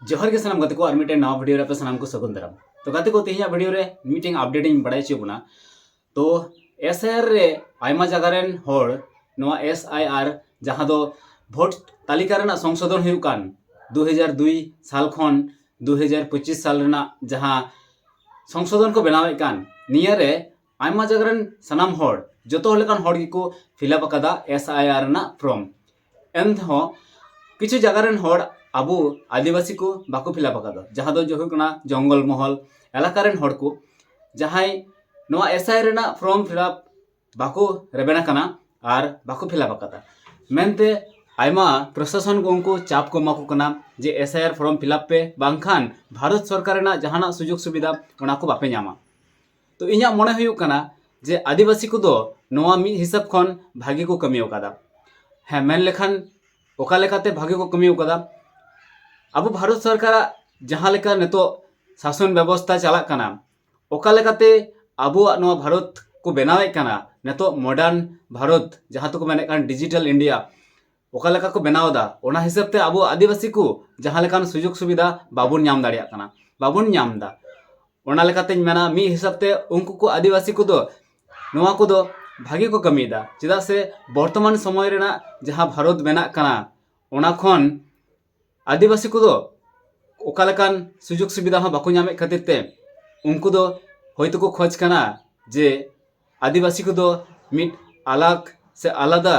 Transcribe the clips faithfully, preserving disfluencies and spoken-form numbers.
ᱡᱚᱦᱟᱨ ᱜᱮ ᱥᱟᱱᱟᱢ ᱜᱟᱛᱮ ᱠᱚ, ᱟᱨ ᱢᱤᱫᱴᱮᱱ ᱱᱟᱣᱟ ᱵᱷᱤᱰᱤᱭᱳ ᱨᱮ ᱟᱯᱮ ᱥᱟᱱᱟᱢ ᱠᱚ ᱥᱟᱹᱜᱩᱱ ᱫᱟᱨᱟᱢ᱾ ᱛᱚ ᱜᱟᱛᱮ ᱠᱚ, ᱛᱮᱦᱮᱧᱟᱜ ᱵᱷᱤᱰᱤᱭᱳ ᱨᱮ ᱢᱤᱫᱴᱮᱱ ᱟᱯᱰᱮᱴ ᱤᱧ ᱵᱟᱲᱟᱭ ᱦᱚᱪᱚ ᱵᱚᱱᱟ᱾ ᱛᱚ ᱮᱥ ᱟᱭ ᱟᱨ ᱨᱮ ᱟᱭᱢᱟ ᱡᱟᱭᱜᱟ ᱨᱮᱱ ᱦᱚᱲ ᱱᱚᱣᱟ ᱮᱥ ᱟᱭ ᱟᱨ, ᱡᱟᱦᱟᱸ ᱫᱚ ᱵᱷᱳᱴ ᱛᱟᱹᱞᱤᱠᱟ ᱨᱮᱱᱟᱜ ᱥᱚᱝᱥᱳᱫᱷᱚᱱ ᱦᱩᱭᱩᱜ ᱠᱟᱱ ᱫᱩ ᱦᱟᱡᱟᱨ ᱫᱩᱭ ᱥᱟᱞ ᱠᱷᱚᱱ ᱫᱩ ᱦᱟᱡᱟᱨ ᱯᱚᱸᱪᱤᱥ ᱥᱟᱞ ᱨᱮᱱᱟᱜ ᱡᱟᱦᱟᱸ ᱥᱚᱝᱥᱳᱫᱷᱚᱱ ᱠᱚ ᱵᱮᱱᱟᱣᱮᱫ ᱠᱟᱱ, ᱱᱤᱭᱟᱹ ᱨᱮ ᱟᱭᱢᱟ ᱡᱟᱭᱜᱟ ᱨᱮᱱ ᱥᱟᱱᱟᱢ ᱦᱚᱲ, ᱡᱚᱛᱚ ᱞᱮᱠᱟᱱ ᱦᱚᱲ ᱜᱮᱠᱚ ᱯᱷᱤᱞᱟᱯ ᱟᱠᱟᱫᱟ ᱮᱥ ᱟᱭ ᱟᱨ ᱨᱮᱱᱟᱜ ᱯᱷᱨᱚᱢ᱾ ᱮᱱᱦᱚᱸ ᱠᱤᱪᱷᱩ ᱡᱟᱭᱜᱟ ᱨᱮᱱ ᱦᱚᱲ, ᱟᱵᱚ ᱟᱹᱫᱤᱵᱟᱹᱥᱤ ᱠᱚ, ᱵᱟᱠᱚ ᱯᱷᱤᱞᱟᱯ ᱟᱠᱟᱫᱟ, ᱡᱟᱦᱟᱸ ᱫᱚ ᱦᱩᱭᱩᱜ ᱠᱟᱱᱟ ᱡᱚᱝᱜᱚᱞ ᱢᱚᱦᱚᱞ ᱮᱞᱟᱠᱟ ᱨᱮᱱ ᱦᱚᱲ ᱠᱚ, ᱡᱟᱦᱟᱸᱭ ᱱᱚᱣᱟ ᱮᱥ ᱟᱭ ᱨᱮᱱᱟᱜ ᱯᱷᱨᱚᱢ ᱯᱷᱤᱞᱟᱯ ᱵᱟᱠᱚ ᱨᱮᱵᱮᱱ ᱟᱠᱟᱱᱟ ᱟᱨ ᱵᱟᱠᱚ ᱯᱷᱤᱞᱟᱯ ᱟᱠᱟᱫᱟ ᱢᱮᱱᱛᱮ ᱟᱭᱢᱟ ᱯᱨᱚᱥᱟᱥᱚᱱ ᱠᱚ ᱩᱱᱠᱩ ᱪᱟᱯ ᱠᱚ ᱮᱢᱟ ᱠᱚ ᱠᱟᱱᱟ ᱡᱮ S I R form fill up ᱯᱮ, ᱵᱟᱝᱠᱷᱟᱱ ᱵᱷᱟᱨᱚᱛ ᱥᱚᱨᱠᱟᱨ ᱨᱮᱱᱟᱜ ᱡᱟᱦᱟᱱᱟᱜ ᱥᱩᱡᱳᱜᱽ ᱥᱩᱵᱤᱫᱷᱟ ᱚᱱᱟ ᱠᱚ ᱵᱟᱯᱮ ᱧᱟᱢᱟ᱾ ᱛᱚ ᱤᱧᱟᱹᱜ ᱢᱚᱱᱮ ᱦᱩᱭᱩᱜ ᱠᱟᱱᱟ ᱡᱮ ᱟᱹᱫᱤᱵᱟᱹᱥᱤ ᱠᱚᱫᱚ ᱱᱚᱣᱟ ᱢᱤᱫ ᱦᱤᱥᱟᱹᱵ ᱠᱷᱚᱱ ᱵᱷᱟᱜᱮ ᱠᱚ ᱠᱟᱹᱢᱤ ᱟᱠᱟᱫᱟ᱾ ᱦᱮᱸ, ᱢᱮᱱ ᱞᱮᱠᱷᱟᱱ ᱚᱠᱟ ᱞᱮᱠᱟᱛᱮ ᱵᱷᱟᱜᱮ ᱠᱚ ᱠᱟᱹᱢᱤ ᱟᱠᱟᱫᱟ? ᱟᱵᱚ ᱵᱷᱟᱨᱚᱛ ᱥᱚᱨᱠᱟᱨᱟᱜ ᱡᱟᱦᱟᱸ ᱞᱮᱠᱟ ᱱᱤᱛᱚᱜ ᱥᱟᱥᱚᱱ ᱵᱮᱵᱚᱥᱛᱷᱟ ᱪᱟᱞᱟᱜ ᱠᱟᱱᱟ, ᱚᱠᱟ ᱞᱮᱠᱟᱛᱮ ᱟᱵᱚᱣᱟᱜ ᱱᱚᱣᱟ ᱵᱷᱟᱨᱚᱛ ᱠᱚ ᱵᱮᱱᱟᱣᱮᱫ ᱠᱟᱱᱟ, ᱱᱤᱛᱚᱜ ᱢᱚᱰᱟᱨᱱ ᱵᱷᱟᱨᱚᱛ, ᱡᱟᱦᱟᱸ ᱫᱚᱠᱚ ᱢᱮᱱᱮᱫ ᱠᱟᱱ ᱰᱤᱡᱤᱴᱟᱞ ᱤᱱᱰᱤᱭᱟ, ᱚᱠᱟ ᱞᱮᱠᱟ ᱠᱚ ᱵᱮᱱᱟᱣ ᱮᱫᱟ, ᱚᱱᱟ ᱦᱤᱥᱟᱹᱵ ᱛᱮ ᱟᱵᱚ ᱟᱹᱫᱤᱵᱟᱹᱥᱤ ᱠᱚ ᱡᱟᱦᱟᱸ ᱞᱮᱠᱟᱱ ᱥᱩᱡᱳᱜᱽ ᱥᱩᱵᱤᱫᱷᱟ ᱵᱟᱵᱚᱱ ᱧᱟᱢ ᱫᱟᱲᱮᱭᱟᱜ ᱠᱟᱱᱟ, ᱵᱟᱵᱚᱱ ᱧᱟᱢ ᱮᱫᱟ᱾ ᱚᱱᱟ ᱞᱮᱠᱟᱛᱮᱧ ᱢᱮᱱᱟ, ᱢᱤᱫ ᱦᱤᱥᱟᱹᱵ ᱛᱮ ᱩᱱᱠᱩ ᱠᱚ ᱟᱹᱫᱤᱵᱟᱹᱥᱤ ᱠᱚᱫᱚ ᱱᱚᱣᱟ ᱠᱚᱫᱚ ᱵᱷᱟᱜᱮ ᱠᱚ ᱠᱟᱹᱢᱤᱭᱮᱫᱟ, ᱪᱮᱫᱟᱜ ᱥᱮ ᱵᱚᱨᱛᱚᱢᱟᱱ ᱥᱚᱢᱚᱭ ᱨᱮᱱᱟᱜ ᱡᱟᱦᱟᱸ ᱵᱷᱟᱨᱚᱛ ᱵᱮᱱᱟᱜ ᱠᱟᱱᱟ, ᱚᱱᱟ ᱠᱷᱚᱱ ᱟᱹᱫᱤᱵᱟᱹᱥᱤ ᱠᱚᱫᱚ ᱚᱠᱟ ᱞᱮᱠᱟᱱ ᱥᱩᱡᱳᱜᱽ ᱥᱩᱵᱤᱫᱷᱟ ᱦᱚᱸ ᱵᱟᱠᱚ ᱧᱟᱢᱮᱫ ᱠᱷᱟᱹᱛᱤᱨ ᱛᱮ ᱩᱱᱠᱩ ᱫᱚ ᱦᱚᱭᱛᱳ ᱠᱚ ᱠᱷᱚᱡᱽ ᱠᱟᱱᱟ ᱡᱮ ᱟᱹᱫᱤᱵᱟᱹᱥᱤ ᱠᱚᱫᱚ ᱢᱤᱫ ᱟᱞᱟᱜᱽ ᱥᱮ ᱟᱞᱟᱫᱟ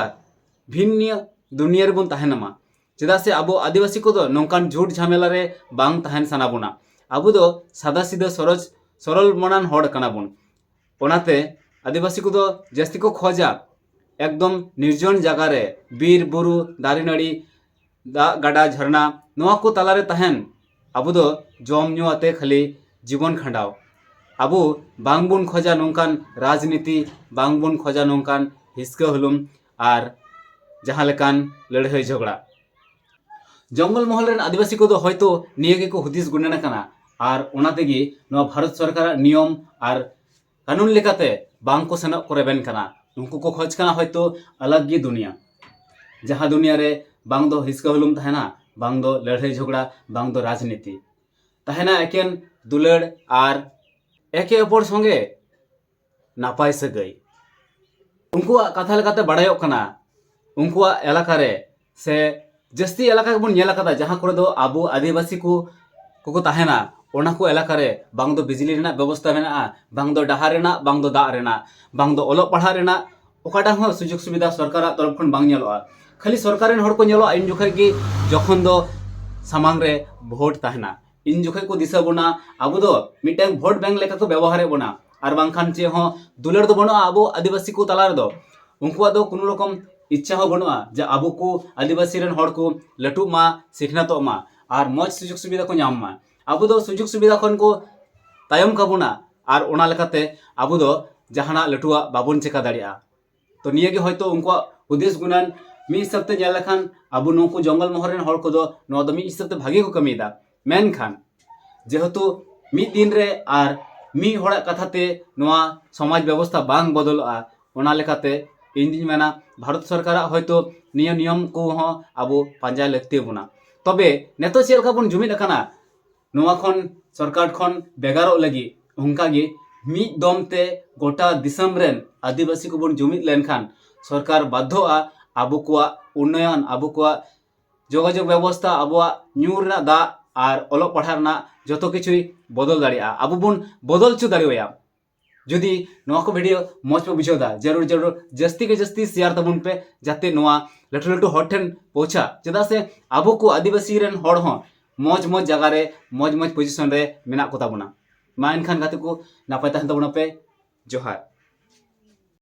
ᱵᱷᱤᱱᱱᱤᱭᱟᱹ ᱫᱩᱱᱤᱭᱟᱹ ᱨᱮᱵᱚᱱ ᱛᱟᱦᱮᱱ ᱢᱟ᱾ ᱪᱮᱫᱟᱜ ᱥᱮ ᱟᱵᱚ ᱟᱹᱫᱤᱵᱟᱹᱥᱤ ᱠᱚᱫᱚ ᱱᱚᱝᱠᱟᱱ ᱡᱷᱩᱴ ᱡᱷᱟᱢᱮᱞᱟ ᱨᱮ ᱵᱟᱝ ᱛᱟᱦᱮᱱ ᱥᱟᱱᱟ ᱵᱚᱱᱟ᱾ ᱟᱵᱚ ᱫᱚ ᱥᱟᱫᱟ ᱥᱤᱫᱟᱹ ᱥᱚᱨᱚᱡᱽ ᱥᱚᱨᱚᱞ ᱢᱚᱱᱟᱱ ᱦᱚᱲ ᱠᱟᱱᱟ ᱵᱚᱱ᱾ ᱚᱱᱟᱛᱮ ᱟᱹᱫᱤᱵᱟᱹᱥᱤ ᱠᱚᱫᱚ ᱡᱟᱹᱥᱛᱤ ᱠᱚ ᱠᱷᱚᱡᱟ ᱮᱠᱫᱚᱢ ᱱᱤᱨᱡᱚᱱ ᱡᱟᱭᱜᱟ ᱨᱮ, ᱵᱤᱨ ᱵᱩᱨᱩ, ᱫᱟᱨᱮ ᱱᱟᱹᱲᱤ, ᱫᱟᱜ ᱜᱟᱰᱟ ᱡᱷᱟᱨᱱᱟ, ᱱᱚᱣᱟ ᱠᱚ ᱛᱟᱞᱟᱨᱮ ᱛᱟᱦᱮᱱ᱾ ᱟᱵᱚ ᱫᱚ ᱡᱚᱢ ᱧᱩ ᱟᱛᱮ ᱠᱷᱟᱹᱞᱤ ᱡᱤᱵᱚᱱ ᱠᱷᱟᱸᱰᱟᱣ᱾ ᱟᱵᱚ ᱵᱟᱝᱵᱚᱱ ᱠᱷᱚᱡᱟ ᱱᱚᱝᱠᱟᱱ ᱨᱟᱡᱽᱱᱤᱛᱤ, ᱵᱟᱝᱵᱚᱱ ᱠᱷᱚᱡᱟ ᱱᱚᱝᱠᱟᱱ ᱦᱤᱥᱠᱟᱹ ᱦᱩᱞᱩᱢ ᱟᱨ ᱡᱟᱦᱟᱸ ᱞᱮᱠᱟᱱ ᱞᱟᱹᱲᱦᱟᱹᱭ ᱡᱷᱚᱜᱽᱲᱟ᱾ ᱡᱚᱝᱜᱚᱞ ᱢᱚᱦᱚᱞ ᱨᱮᱱ ᱟᱹᱫᱤᱵᱟᱹᱥᱤ ᱠᱚᱫᱚ ᱦᱚᱭᱛᱳ ᱱᱤᱭᱟᱹ ᱜᱮᱠᱚ ᱦᱩᱫᱤᱥ ᱜᱩᱱᱟᱹᱱ ᱟᱠᱟᱱᱟ, ᱟᱨ ᱚᱱᱟ ᱛᱮᱜᱮ ᱱᱚᱣᱟ ᱵᱷᱟᱨᱚᱛ ᱥᱚᱨᱠᱟᱨᱟᱜ ᱱᱤᱭᱚᱢ ᱟᱨ ᱠᱟᱹᱱᱩᱱ ᱞᱮᱠᱟᱛᱮ ᱵᱟᱝ ᱠᱚ ᱥᱮᱱᱚᱜ ᱠᱚ ᱨᱮᱵᱮᱱ ᱠᱟᱱᱟ᱾ ᱩᱱᱠᱩ ᱠᱚ ᱠᱷᱚᱡᱽ ᱠᱟᱱᱟ ᱦᱚᱭᱛᱳ ᱟᱞᱟᱜᱽ ᱜᱮ ᱫᱩᱱᱤᱭᱟ, ᱡᱟᱦᱟᱸ ᱫᱩᱱᱤᱭᱟ ᱨᱮ ᱵᱟᱝ ᱫᱚ ᱦᱤᱥᱠᱟᱹ ᱦᱩᱞᱩᱢ ᱛᱟᱦᱮᱱᱟ, ᱵᱟᱝ ᱫᱚ ᱞᱟᱹᱲᱦᱟᱹᱭ ᱡᱷᱚᱜᱽᱲᱟ, ᱵᱟᱝ ᱫᱚ ᱨᱟᱡᱽᱱᱤᱛᱤ᱾ ᱛᱟᱦᱮᱱᱟ ᱮᱠᱮᱱ ᱫᱩᱞᱟᱹᱲ ᱟᱨ ᱮᱠᱮ ᱚᱯᱚᱨ ᱥᱚᱸᱜᱮ ᱱᱟᱯᱟᱭ ᱥᱟᱹᱜᱟᱹᱭ᱾ ᱩᱱᱠᱩᱣᱟᱜ ᱠᱟᱛᱷᱟ ᱞᱮᱠᱟᱛᱮ ᱵᱟᱲᱟᱭᱚᱜ ᱠᱟᱱᱟ, ᱩᱱᱠᱩᱣᱟᱜ ᱮᱞᱟᱠᱟ ᱨᱮ ᱥᱮ ᱡᱟᱹᱥᱛᱤ ᱮᱞᱟᱠᱟ ᱜᱮᱵᱚᱱ ᱧᱮᱞ ᱟᱠᱟᱫᱟ, ᱡᱟᱦᱟᱸ ᱠᱚᱨᱮ ᱫᱚ ᱟᱵᱚ ᱟᱹᱫᱤᱵᱟᱹᱥᱤ ᱠᱚ ᱠᱚᱠᱚ ᱛᱟᱦᱮᱱᱟ, ᱚᱱᱟ ᱠᱚ ᱮᱞᱟᱠᱟ ᱨᱮ ᱵᱟᱝ ᱫᱚ ᱵᱤᱡᱽᱞᱤ ᱨᱮᱱᱟᱜ ᱵᱮᱵᱚᱥᱛᱷᱟ ᱢᱮᱱᱟᱜᱼᱟ, ᱵᱟᱝ ᱫᱚ ᱰᱟᱦᱟᱨ ᱨᱮᱱᱟᱜ, ᱵᱟᱝ ᱫᱚ ᱫᱟᱜ ᱨᱮᱱᱟᱜ, ᱵᱟᱝ ᱫᱚ ᱚᱞᱚᱜ ᱯᱟᱲᱦᱟᱜ ᱨᱮᱱᱟᱜ ᱚᱠᱟᱴᱟᱜ ᱦᱚᱸ ᱥᱩᱡᱳᱜᱽ ᱥᱩᱵᱤᱫᱷᱟ ᱥᱚᱨᱠᱟᱨᱟᱜ ᱛᱚᱨᱚᱯ ᱠᱷᱚᱱ ᱵᱟᱝ ᱧᱮᱞᱚᱜᱼᱟ᱾ ᱠᱷᱟᱹᱞᱤ ᱥᱚᱨᱠᱟᱨ ᱨᱮᱱ ᱦᱚᱲ ᱠᱚ ᱧᱮᱞᱚᱜᱼᱟ ᱤᱱ ᱡᱚᱠᱷᱚᱱ ᱜᱮ, ᱡᱚᱠᱷᱚᱱ ᱫᱚ ᱥᱟᱢᱟᱝ ᱨᱮ ᱵᱷᱳᱴ ᱛᱟᱦᱮᱱᱟ, ᱤᱱ ᱡᱚᱠᱷᱚᱱ ᱠᱚ ᱫᱤᱥᱟᱹ ᱵᱚᱱᱟ᱾ ᱟᱵᱚ ᱫᱚ ᱢᱤᱫᱴᱟᱝ ᱵᱷᱳᱴ ᱵᱮᱝᱠ ᱞᱮᱠᱟ ᱠᱚ ᱵᱮᱵᱚᱦᱟᱨᱮᱫ ᱵᱚᱱᱟ, ᱟᱨ ᱵᱟᱝᱠᱷᱟᱱ ᱪᱮᱫ ᱦᱚᱸ ᱫᱩᱞᱟᱹᱲ ᱫᱚ ᱵᱟᱹᱱᱩᱜᱼᱟ ᱟᱵᱚ ᱟᱹᱫᱤᱵᱟᱹᱥᱤ ᱠᱚ ᱛᱟᱞᱟ ᱨᱮᱫᱚ᱾ ᱩᱱᱠᱩᱣᱟᱜ ᱫᱚ ᱠᱳᱱᱳ ᱨᱚᱠᱚᱢ ᱤᱪᱪᱷᱟ ᱦᱚᱸ ᱵᱟᱹᱱᱩᱜᱼᱟ ᱡᱮ ᱟᱵᱚ ᱠᱚ ᱟᱹᱫᱤᱵᱟᱹᱥᱤ ᱨᱮᱱ ᱦᱚᱲ ᱠᱚ ᱞᱟᱹᱴᱩᱜ ᱢᱟ, ᱥᱤᱠᱷᱱᱟᱹᱛᱚᱜ ᱢᱟ ᱟᱨ ᱢᱚᱡᱽ ᱥᱩᱡᱳᱜᱽ ᱥᱩᱵᱤᱫᱷᱟ ᱠᱚ ᱧᱟᱢ ᱢᱟ᱾ ᱟᱵᱚ ᱫᱚ ᱥᱩᱡᱳᱜᱽ ᱥᱩᱵᱤᱫᱷᱟ ᱠᱷᱚᱱ ᱠᱚ ᱛᱟᱭᱚᱢ ᱠᱟᱵᱚᱱᱟ, ᱟᱨ ᱚᱱᱟ ᱞᱮᱠᱟᱛᱮ ᱟᱵᱚ ᱫᱚ ᱡᱟᱦᱟᱱᱟᱜ ᱞᱟᱹᱴᱩᱣᱟᱜ ᱵᱟᱵᱚᱱ ᱪᱮᱠᱟ ᱫᱟᱲᱮᱭᱟᱜᱼᱟ᱾ ᱛᱚ ᱱᱤᱭᱟᱹ ᱜᱮ ᱦᱚᱭᱛᱳ ᱩᱱᱠᱩᱣᱟᱜ ᱦᱩᱫᱤᱥ ᱜᱩᱱᱟᱹᱱ᱾ ᱢᱤᱫ ᱦᱤᱥᱟᱹᱵ ᱛᱮ ᱧᱮᱞ ᱞᱮᱠᱷᱟᱱ ᱟᱵᱚ ᱱᱩᱠᱩ ᱡᱚᱝᱜᱚᱞ ᱢᱚᱦᱚᱞ ᱨᱮᱱ ᱦᱚᱲ ᱠᱚᱫᱚ ᱱᱚᱣᱟ ᱫᱚ ᱢᱤᱫ ᱦᱤᱥᱟᱹᱵ ᱛᱮ ᱵᱷᱟᱜᱮ ᱠᱚ ᱠᱟᱹᱢᱤᱭᱮᱫᱟ᱾ ᱢᱮᱱᱠᱷᱟᱱ ᱡᱮᱦᱮᱛᱩ ᱢᱤᱫ ᱫᱤᱱ ᱨᱮ ᱟᱨ ᱢᱤᱫ ᱦᱚᱲᱟᱜ ᱠᱟᱛᱷᱟ ᱛᱮ ᱱᱚᱣᱟ ᱥᱚᱢᱟᱡᱽ ᱵᱮᱵᱚᱥᱛᱷᱟ ᱵᱟᱝ ᱵᱚᱫᱚᱞᱚᱜᱼᱟ, ᱚᱱᱟ ᱞᱮᱠᱟᱛᱮ ᱤᱧ ᱫᱩᱧ ᱢᱮᱱᱟ ᱵᱷᱟᱨᱚᱛ ᱥᱚᱨᱠᱟᱨᱟᱜ ᱦᱚᱭᱛᱳ ᱱᱤᱭᱟᱹ ᱱᱤᱭᱚᱢ ᱠᱚᱦᱚᱸ ᱟᱵᱚ ᱯᱟᱸᱡᱟ ᱞᱟᱹᱠᱛᱤ ᱵᱚᱱᱟ᱾ ᱛᱚᱵᱮ ᱱᱤᱛᱚᱜ ᱪᱮᱫ ᱞᱮᱠᱟ ᱵᱚᱱ ᱡᱩᱢᱤᱫ ᱟᱠᱟᱱᱟ, ᱱᱚᱣᱟ ᱠᱷᱚᱱ, ᱥᱚᱨᱠᱟᱨ ᱠᱷᱚᱱ ᱵᱷᱮᱜᱟᱨᱚᱜ ᱞᱟᱹᱜᱤᱫ ᱚᱱᱠᱟᱜᱮ ᱢᱤᱫ ᱫᱚᱢ ᱛᱮ ᱜᱚᱴᱟ ᱫᱤᱥᱚᱢ ᱨᱮᱱ ᱟᱹᱫᱤᱵᱟᱹᱥᱤ ᱠᱚᱵᱚᱱ ᱡᱩᱢᱤᱫ ᱞᱮᱱᱠᱷᱟᱱ ᱥᱚᱨᱠᱟᱨ ᱵᱟᱫᱽᱫᱷᱚᱜᱼᱟ ᱟᱵᱚ ᱠᱚᱣᱟᱜ ᱩᱱᱱᱚᱭᱚᱱ, ᱟᱵᱚ ᱠᱚᱣᱟᱜ ᱡᱳᱜᱟᱡᱳᱜᱽ ᱵᱮᱵᱚᱥᱛᱷᱟ, ᱟᱵᱚᱣᱟᱜ ᱧᱩ ᱨᱮᱱᱟᱜ ᱫᱟᱜ ᱟᱨ ᱚᱞᱚᱜ ᱯᱟᱲᱦᱟᱜ ᱨᱮᱱᱟᱜ ᱡᱚᱛᱚ ᱠᱤᱪᱷᱩᱭ ᱵᱚᱫᱚᱞ ᱫᱟᱲᱮᱭᱟᱜᱼᱟ, ᱟᱵᱚ ᱵᱚᱱ ᱵᱚᱫᱚᱞ ᱦᱚᱪᱚ ᱫᱟᱲᱮᱣᱟᱭᱟ᱾ ᱡᱩᱫᱤ ᱱᱚᱣᱟ ᱠᱚ ᱵᱷᱤᱰᱤᱭᱳ ᱢᱚᱡᱽ ᱯᱮ ᱵᱩᱡᱷᱟᱹᱣ ᱮᱫᱟ, ᱡᱟᱹᱨᱩᱲ ᱡᱟᱹᱨᱩᱲ ᱡᱟᱹᱥᱛᱤ ᱠᱮ ᱡᱟᱹᱥᱛᱤ ᱥᱮᱭᱟᱨ ᱛᱟᱵᱚᱱ ᱯᱮ, ᱡᱟᱛᱮ ᱱᱚᱣᱟ ᱞᱟᱹᱴᱩ ᱞᱟᱹᱴᱩ ᱦᱚᱲ ᱴᱷᱮᱱ ᱯᱳᱣᱪᱷᱟ᱾ ᱪᱮᱫᱟᱜ ᱥᱮ ᱟᱵᱚ ᱠᱚ ᱟᱹᱫᱤᱵᱟᱹᱥᱤ ᱨᱮᱱ ᱦᱚᱲ ᱦᱚᱸ ᱢᱚᱡᱽ ᱢᱚᱡᱽ ᱡᱟᱭᱜᱟ ᱨᱮ ᱢᱚᱡᱽ ᱢᱚᱡᱽ ᱯᱚᱡᱤᱥᱚᱱ ᱨᱮ ᱢᱮᱱᱟᱜ ᱠᱚ ᱛᱟᱵᱚᱱᱟ᱾ ᱢᱟ ᱮᱱᱠᱷᱟᱱ ᱜᱟᱛᱮ ᱠᱚ, ᱱᱟᱯᱟᱭ ᱛᱟᱦᱮᱱ ᱛᱟᱵᱚᱱᱟ ᱯᱮ᱾ ᱡᱚᱦᱟᱨ᱾